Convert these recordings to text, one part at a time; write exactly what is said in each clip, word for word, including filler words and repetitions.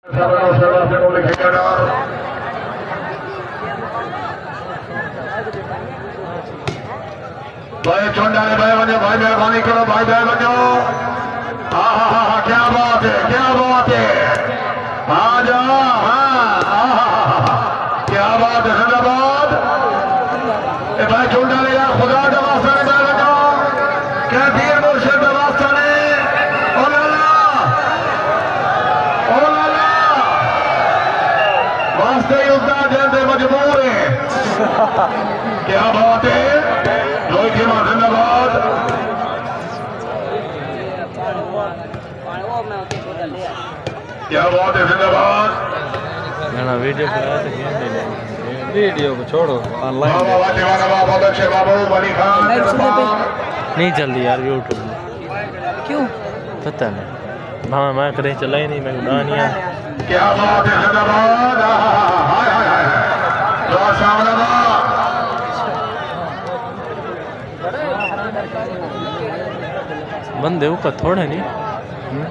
بھائی چنڈ والے بھائی ونجو، بھائی مہربانی کرو، بھائی بھائی ونجو۔ ہاں، ہاں، ہاں، ہاں، کیا بات ہے، کیا بات ہے۔ ہاں جا، ہاں، ہاں، ہاں، ہاں، کیا بات ہے، زندہ باد۔ اے بھائی چنڈ والے یار، خدا دا واسطہ نہیں، بھائی ونجو۔ کہ پیر مرشد دا واسطہ نے۔ او لالا، او لالا، واسطے ہی اتنا جن تے مجبور ہے۔ کیا بات ہے، لوئی تھیما زندہ باد۔ کیا بات ہے، زندہ باد۔ نہ، نہ، ویڈیو بنا تے گیم نہیں لینا۔ ویڈیو کو چھوڑو، آن لائن بابا دیکھو۔ واہ، دیوانہ بابا، بہت اچھے بابا، علی خان۔ لائیو سنو پہ۔ نہیں چلدی یار یوٹیوب میں۔ کیوں؟ پتہ نہیں۔ بھاویں میں کدے چلائی نہیں، میں گناہ نہیں آ۔ کیا بات ہے، زندہ باد۔ آہا، ہائے، ہائے، ہائے، ہائے۔ دعا سامنے با۔ بندے اوکا تھوڑے نہیں۔ ہوں؟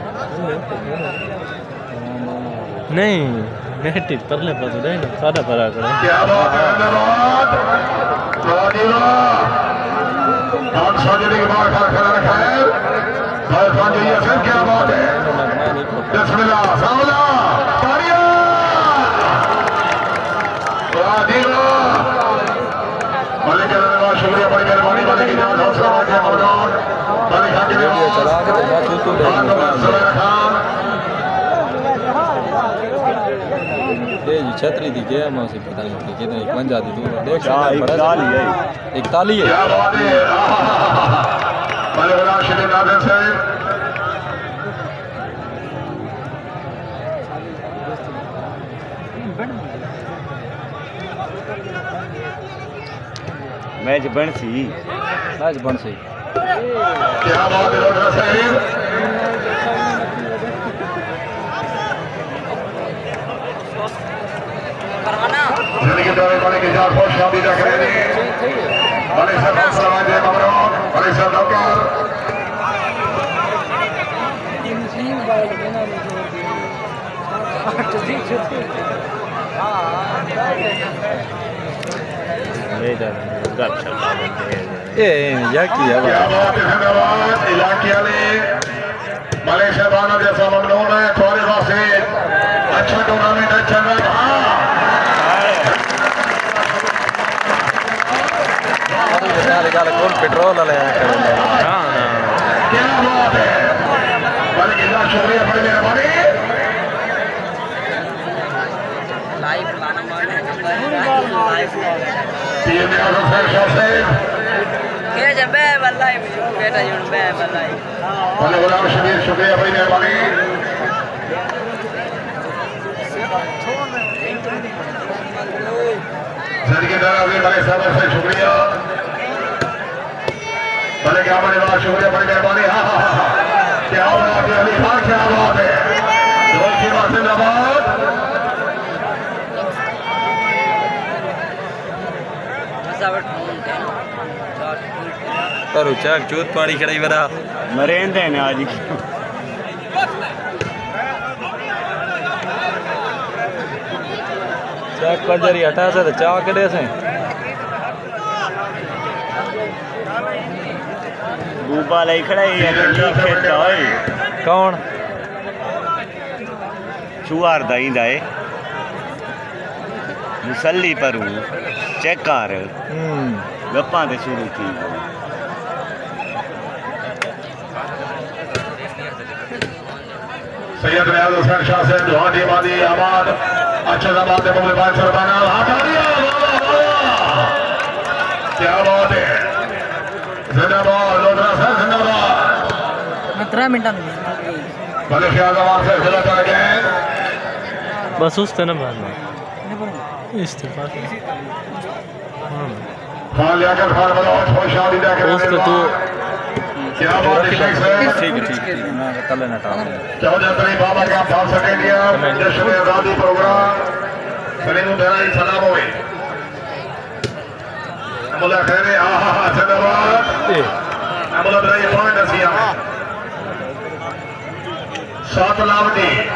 نہیں، نیٹ پرلے پاسے رہے نا، ساڈا بھرا کھڑا۔ کیا بات ہے، زندہ باد۔ واہ جی واہ۔ خان ساجد اقبال خان کھڑا رکھا ہے۔ بھائی خان جی، یہ سر کیا بات ہے۔ بسم اللہ، ساملا، تالیاں۔ واہ جی واہ۔ ملک اللہ، شکریہ، بڑی مہربانی، ملک اجازت، حوصلہ رکھے، موجود۔ ملک حق ویڈیو چلا کے تے میں تو تو خان، صبر خان۔ اے جی چھتری دی گیم اسی پتہ نہیں کہ کتنے اکونجا دی دور دیکھ سکتے ہیں، بڑا اکتالیس ہے۔ اکتالیس ہے۔ کیا بات ہے۔ ملک راشد ناظر صاحب۔ میچ بݨسی۔ میچ بݨسی۔ کیا بات ہے ڈاکٹر صاحب۔ زندگی دورے بڑے کے جا خوش شادی دا کرے نے۔ بڑے سر سلام دے مبروک، بڑے سر ڈاکٹر۔ اے، یا کی ہے؟ کیا بات ہے، زندہ باد، علاقے والے۔ ملک صاحبان، جیسا ممنون ہے، تھوڑے واسطے اچھا ٹورنامنٹ، اچھا رہا۔ نال گل کون پٹرول والے آ کر۔ ہاں، ہاں۔ کیا بات ہے۔ بڑی شکریہ، بڑی مہربانی۔ لائیو لانا مانے۔ پی ایم اے اعظم خان شاہ صاحب۔ اے جے بے واللہ، بیٹا جوڑ بے واللہ۔ بھلے غلام شبیر، شکریہ، بڑی مہربانی۔ زندگی دراز، بڑے صاحب سے شکریہ۔ بھلے کیا بڑے بات، شکریہ، بڑی مہربانی۔ ہاں، ہاں، ہاں، ہاں۔ کیا بات ہے، علی خان، کیا بات ہے۔ ڈھول کی بات زندہ باد۔ پر چاک چوت پاڑی کھڑائی ورا۔ مریندے نے آج۔ چاک پنجری ہٹا سے تے چاک کڈے سے۔ بوبا لئی کھڑا ہے، یہ تو نہیں کھیلتا ہوئی۔ کون؟ چوار دا ایندا ہے۔ مسلی پروں چیک کر۔ ہوں۔ گپاں تے شروع تھی۔ سید ریاض حسین شاہ صاحب، دوہاں ٹیماں دی آماد۔ اچھا زمان دے مغل بادشاہ سربانا، ہاں، تالیاں، واہ، واہ، واہ۔ کیا بات ہے۔ زندہ باد، لوٹرا سر، زندہ باد۔ میں ترے منٹاں میں بھلے خیال زمان سے ضلع کر گئے۔ بس اس تے نہ مارنا۔ استعفیٰ۔ ہاں۔ خان لیاقت خان بلوچ، خوش آمدید ہے۔ اس تے تو کیا بات ہے شیخ صاحب۔ ٹھیک ہے، ٹھیک ہے، ٹھیک ہے۔ میں تلے نہ ٹال۔ چودہ تاریخ بابا کا پھانسا کے لیا جشن آزادی پروگرام۔ سلیم الدین سلام ہوئے۔ املا خیر ہے، آہا، زندہ باد۔ اے۔ املا بھائی پوائنٹ اسی آئے۔ سات لاوٹی۔